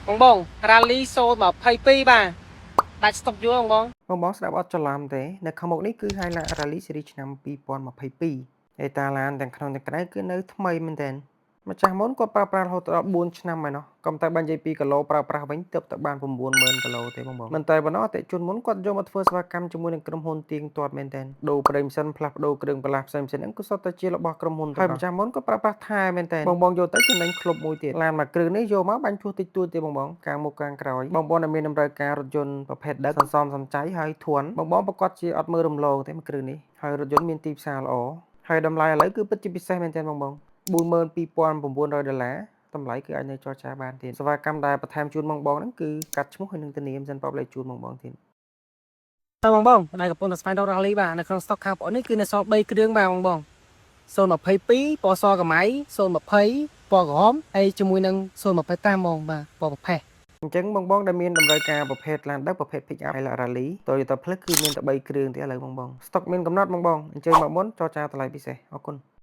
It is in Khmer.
បងបង Rally 022បាទដាច់ស្តុកយូរបងបង បងបងស្ដាប់អត់ច្រឡំទេនៅខាងមុខនេះគឺ Hilux Rally Series ឆ្នាំ2022ឯតាឡានទាំងក្នុងទាំងក្រៅគឺនៅថ្មីមែនទែនម្ចាស់មុនគាត់ប្រើប្រាស់រហូតដល់4ឆ្នាំហើយណោះក៏តែបាននិយាយពីគីឡូប្រើប្រាស់វិញទើបតែបាន90000គីឡូទេបងបងមិនតែប៉ុណ្ណោះអតិថិជនមុនគាត់យកមកធ្វើសេវាកម្មជាមួយនឹងក្រុមហ៊ុនទៀងទាត់មែនទែនដូរប្រេងម៉ាស៊ីនផ្លាស់ប្ដូរគ្រឿងបន្លាស់ផ្សេងៗហ្នឹងគឺសុទ្ធតែជារបស់ក្រុមហ៊ុនទាំងអស់ហើយម្ចាស់មុនគាត់ប្រើប្រាស់ថែមែនទែនបងបងយកទៅចំណេញក្លុបមួយទៀតឡានមួយគ្រឿងនេះយកមកបាញ់ជួសតិចតួចទេបងបងកាងមុខកាងក្រោយបងបងដែលមានតម្រូវការរថយន្តប្រភេទដឹកសន្សំសំចៃហើយធន់បងបងប្រកាសជាអត់មើលរំលងទេមួយគ្រឿងនេះហើយរថយន្តមានទីផ្សារល្អហើយតម្លៃឥឡូវគឺពិតជាពិសេសមែនទែនបងបង42,900ដុល្លារតម្លៃគឺអាចនៅចរចាបានទៀតសេវាកម្មដែលបន្ថែមជូនបងបងហ្នឹងគឺកាត់ឈ្មោះហើយនឹងធានាម៉ាស៊ីនប៉បលេខជូនបងបងទៀត តើបងបងដែលកំពុងតែស្វែងរក Rally បាទនៅក្នុងស្តុកខាងប្អូននេះគឺនៅសល់3គ្រឿងបាទបងបង022ពណ៌សកម្ៃ020ពណ៌ក្រហមហើយជាមួយនឹង025ហ្មងបាទពណ៌ប្រផេះ អញ្ចឹងបងបងដែលមានតម្រូវការប្រភេទឡានដឹកប្រភេទ pick up ហើយ Rally Toyota Plus គឺមានតែ3គ្រឿងទេឥឡូវបងបងស្តុកមានកំណត់បងបងអញ្ជើញមកមុនចរចាតម្លៃពិសេសអរគុណ។